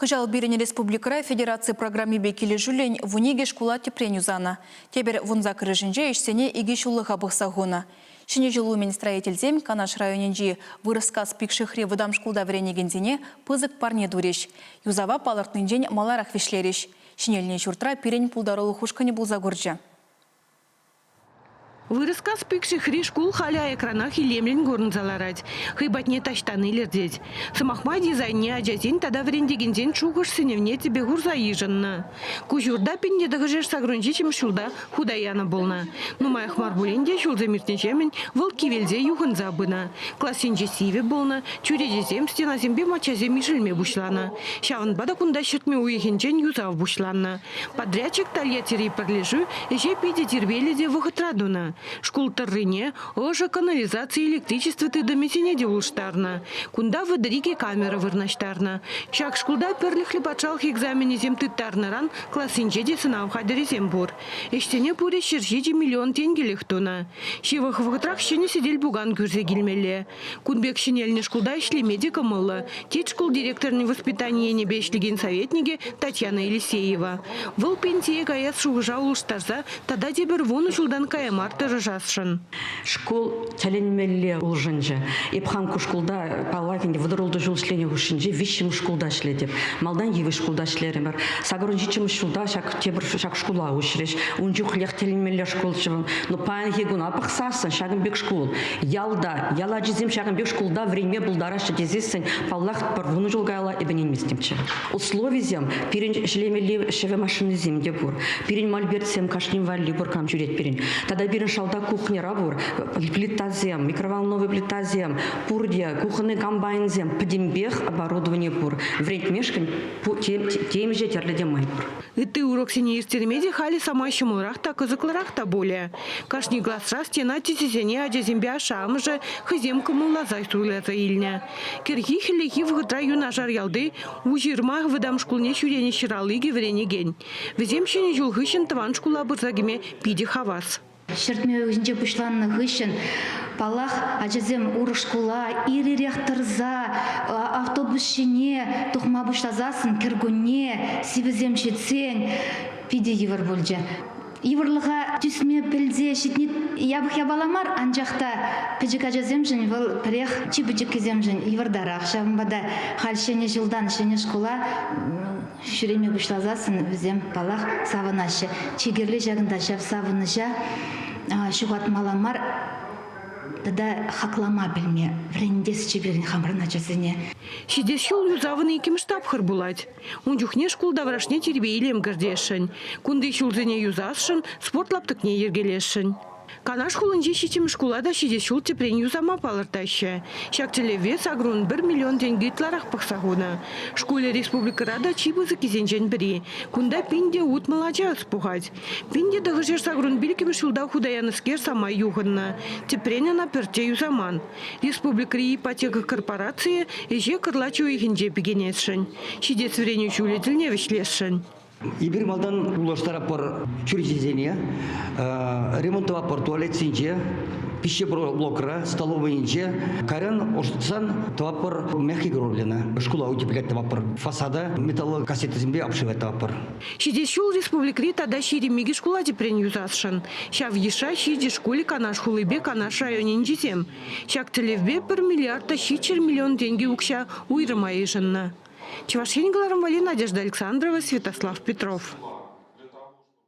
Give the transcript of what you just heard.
Кӑҫал пирӗн республикӑра федераци программипе килӗшӳллӗн 12 шкула тӗпрен юсанӑ. Тепӗр вунсаккӑрӗшӗнче ӗҫсене икӗ ҫуллӑха пӑхса хунӑ. Ҫӗнӗ ҫул умӗн строительсем Канаш районӗнчи Вырӑскас Пикшихри вӑтам шкулта вӗренекенсене пысӑк парне турӗҫ. Юсава палӑртнинчен маларах вӗҫлерӗҫ. Ҫӗнелнӗ ҫуртра пирӗн пултарулӑх ушкӑнӗ пулса курчӗ. Вырӑскас Пикшихри шкул халӗ аякранах илемлӗн курӑнса ларать. Хӑй патне таҫтан илӗртет. Сӑмах май, дизайнне ачасен тата вӗрентекенсен шухӑш-сӗнӗвне тӗпе хурса йышӑннӑ. Ку ҫурта 1987 ҫулта хута янӑ пулнӑ. Нумаях мар пулин те ҫулсем иртнӗҫемӗн вӑл кивелсе юхӑнса пынӑ. Классенче сивӗ пулнӑ, чӳречесем, стенасемпе маччасем ишӗлме пуҫланӑ. Ҫавӑнпа та кунта ҫӗртме уйӑхӗнчен юсав пуҫланнӑ. Подрядчик Тольяттири пӗрлешӳ ӗҫе питӗ тирпейлӗ те вӑхӑтра тунӑ. Шкул тӑррине, ӑшӑ, канализаци, электричество тытӑмӗсене те улӑштарнӑ. Кунта 32 камера вырнаҫтарнӑ. Ҫак шкулта пӗрлӗхлӗ патшалӑх экзаменӗсем тыттарнӑран классенче те сӑнав хатӗрӗсем пур. Ӗҫсене пурӗ 107 миллион тенкӗлӗх тунӑ. Ҫывӑх вӑхӑтрах ҫӗнӗ сӗтел-пукан кӳрсе килмелле. Кун пек ҫӗнелнӗ шкулта ӗҫлеме те кӑмӑллӑ, тет шкул директорӗн воспитани енӗпе ӗҫлекен советникӗ Татьяна Елисеева. Вӑл пенсие каяс шухӑша улӑштарса тата тепӗр вунӑ ҫултан кая мар тӑрӑшасшӑн. Шкул тӗлӗнмелле улшӑнчӗ. Эп хам ку шкулта, паллах ӗнтӗ, 36 ҫул ӗҫленӗ хушшинче виҫҫӗмӗш шкулта ӗҫлетӗп. Малтан йывӑҫ шкулта ӗҫлерӗмӗр. Сакӑрӑн ҫиччӗмӗш ҫулта ҫак тепӗр ҫак шкула уҫрӗҫ. Ун чухлех тӗлӗнмелле шкулччӗ вӑл. Но паянхи куна пӑхсассӑн ҫакӑн пек шкул ялта, ял ачисем ҫакӑн пек шкулта вӗренме пултараҫҫӗ тесессӗн, паллах, пӗр вунӑ ҫул каялла эпӗ ӗненместӗмччӗ. Условисем пирӗн ӗҫлемелли ҫӗвӗ машинисем те пур. Пирӗн мольбертсем кашнин валли пур, кам ҫӳрет пирӗн. Тата пирӗн шалта кухньӑра пур плитасем, микроволновый плитасем, пурте, кухонный комбайнсем, пӗтӗмпех оборудовани пур. Вӗрентмешкӗн темиҫе тӗрлӗ те май пур. Ытти уроксене ирттерме те халӗ самай ҫӑмӑлрах та кӑсӑклӑрах та пулӗ. Кашни класра стена тӗсӗсене ачасемпе ашшӗ-амӑшӗ хӑйсем кӑмӑлласа суйласа илнӗ. Кӗрхи-хӗллехи вӑхӑтра юнашар ялти Уҫырма вӑтам шкулне ҫӳренӗ ҫыралликӗ вӗренекен. Вӗсем Ҫӗнӗ ҫул хыҫҫӑн тӑван шкула пырса кӗме питӗ хавас. Ҫӗртме уйӑхӗнче пуҫланнӑ хыҫҫӑн, паллах, ачасем урӑх шкула ир-ирех тӑрса автобус ҫине тухма пуҫласассӑн кӗркунне сивӗсем ҫитсен питӗ йывӑр пулчӗ. Йывӑрлӑха тӳсме пӗлсе ҫитни япӑх япала мар, анчах та пӗчӗк ачасемшӗн вӑл пӗрех чи пӗчӗккисемшӗн йывӑртарах. Ҫавӑнпа та халь ҫӗнӗ ҫултан ҫӗнӗ шкула ҫӳреме пуҫласассӑн вӗсем, паллах, савӑнаҫҫӗ. Чи кирли ҫакӑнта ҫав савӑнӑҫа ҫухатмалла мар тата хаклама пӗлме вӗрентесчӗ пирӗн хамӑрӑн ачасене. Ҫитес ҫул юсавӑн иккӗмӗш тапхӑр пулать. Ун чухне шкул таврашне тирпей-илем кӗртесшӗн. Кунти ҫулсене юсасшӑн, спорт лаптӑкне йӗркелесшӗн. Канаш хулинчи ҫиччӗмӗш шкула та ҫитес ҫул тӗпрен юсама палӑртаҫҫӗ. Ҫак тӗллевпе 81 миллион тенкӗ ытларах пӑхса хунӑ. Шкулӗ республикӑра та чи пысӑккисенчен пӗри. Кунта 1060 ача ӑс пухать. 1985 ҫулта хута янӑскер самай юхӑннӑ. Тӗпрен ӑна пӗртте юсаман. Республикӑри ипотека корпорацийӗ ӗҫе кӑрлач уйӑхӗнче пикенесшӗн. Ҫитес вӗренӳ ҫулӗ тӗлне вӗҫлесшӗн. Эпир малтан улӑштаратпӑр чӳречесене, ремонт тӑватпӑр туалетсенче, пищеблокра, столовӑйӗнче. Кайран ӑшӑтсан тӑватпӑр мягкий кровлина. Шкула утеплять тӑватпӑр. Фасада металлокассетӑсемпе обшивать тӑватпӑр. Ҫитес ҫул республикӑри тата 22 шкула тӗпрен юсасшӑн. Ҫав йышра ҫичӗ шкулӗ Канаш хулипе Канаш районӗнчисем. Ҫак тӗллевпе пӗр миллиард та 700 миллион тенкӗ укҫа уйрӑма йышӑннӑ. Чӑваш Ен кӑларӑм валли Надежда Александрова, Святослав Петров.